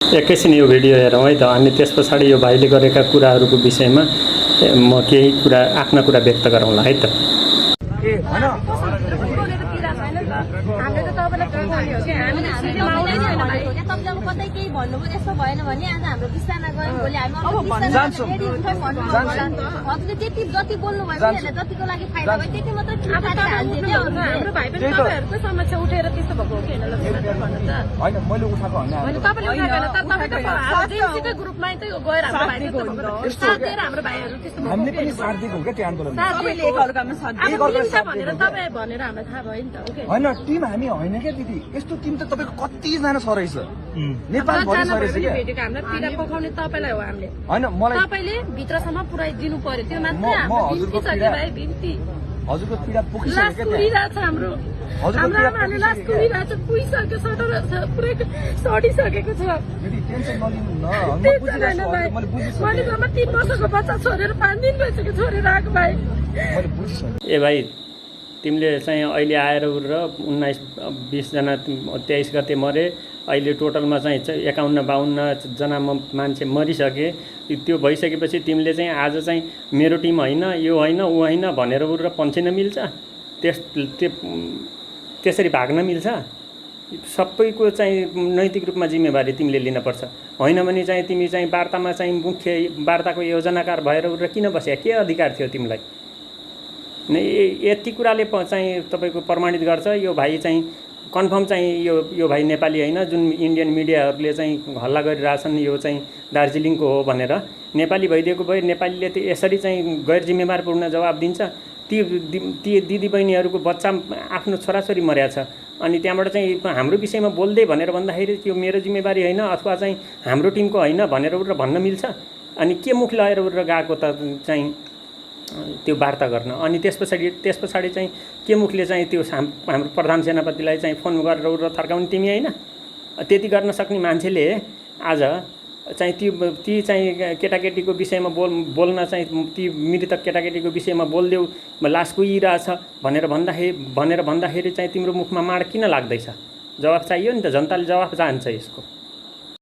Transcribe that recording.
एकैछिन यो भिडियो हेरौँ है त। अनि त्यस पछाडि यो भाइले गरेका कुराहरूको विषयमा म केही कुरा आफ्ना कुरा व्यक्त गरौँला है त। कतै केही भन्नुभयो यस्तो भएन भने आज हाम्रो बिस्तारमा गयौँ भोलि हामी हजुरले त्यति जति बोल्नु भयो भने जतिको लागि फाइदा भयो त्यति मात्रै हाम्रो भाइ पनि तपाईँहरूको समस्या उठेर त्यस्तो भएको हो कि होइन मैले उठाएको होइन तपाईँले उठाएको तपाईँ ग्रुपमा त गएर हाम्रो भाइ साथ दिएर हाम्रो भाइहरू त्यस्तो हामीले पनि साथ दिएको हो क्या त्यो आन्दोलन भनेर तपाईँ भनेर हामीलाई थाहा भयो नि त होइन टिम हामी होइन क्या दिदी यस्तो टिम त तपाईँको कतिजना छ रहेछ नेपाल भेटेको हामीलाई पीडा पकाउने तपाईँलाई हो हामीले होइन मलाई तपाईँले भित्रसम्म पुऱ्याइदिनु पर्यो त्यो मात्रै हाम्रो बिन्ती छ कि भाइ बिन्ती हजुरको पीडा लास कुरिरहेछ हाम्रो हाम्रो आमाले लास कुरिरहेछ पुगिसक्यो पुरै सडिसकेको छ टेन्सन नलिनु न मैले 3 वर्षको बच्चा छोडेर 5 दिन भइसक्यो छोडेर आएको भाइ ए भाइ तिमीले चाहिँ अहिले आएर र 19-20 जना 23 गते मरे। अहिले टोटलमा चाहिँ 51-52 जना मान्छे मरिसके। त्यो भइसकेपछि तिमीले चाहिँ आज चाहिँ मेरो टिम होइन यो होइन ऊ होइन भनेर र पन्छिन मिल्छ? त्यसरी भाग्न मिल्छ? सबैको चाहिँ नैतिक रूपमा जिम्मेवारी तिमीले लिनुपर्छ। होइन भने चाहिँ तिमी चाहिँ वार्तामा चाहिँ मुख्य वार्ताको योजनाकार भएर र किन बस्या? के अधिकार थियो तिमीलाई? यति कुराले चाहिँ तपाईँको प्रमाणित गर्छ यो भाइ चाहिँ कन्फर्म चाहिँ यो भाइ नेपाली होइन। जुन इन्डियन मिडियाहरूले चाहिँ हल्ला गरिरहेछन् यो चाहिँ दार्जिलिङको हो भनेर, नेपाली भइदिएको भए नेपालीले त यसरी चाहिँ गैर जिम्मेवारपूर्ण जवाब दिन्छ। ती दिदीबहिनीहरूको बच्चा आफ्नो छोराछोरी मर्या छ अनि त्यहाँबाट चाहिँ हाम्रो विषयमा बोल्दै भनेर भन्दाखेरि त्यो मेरो जिम्मेवारी होइन अथवा चाहिँ हाम्रो टिमको होइन भनेर र भन्न मिल्छ? अनि के मुख लगाएर गएको त चाहिँ त्यो वार्ता गर्न? अनि त्यस पछाडि चाहिँ के मुखले चाहिँ त्यो हाम्रो प्रधान सेनापतिलाई चाहिँ फोन गरेर थर्काउने तिमी होइन? त्यति गर्न सक्ने मान्छेले आज चाहिँ ती चाहिँ केटाकेटीको विषयमा बोल्न चाहिँ ती मृतक केटाकेटीको विषयमा बोलिदेऊ लास कुहिरहेछ भनेर भन्दाखेरि चाहिँ तिम्रो मुखमा माड किन लाग्दैछ? जवाफ चाहियो नि त, जनताले जवाफ चाहन्छ यसको।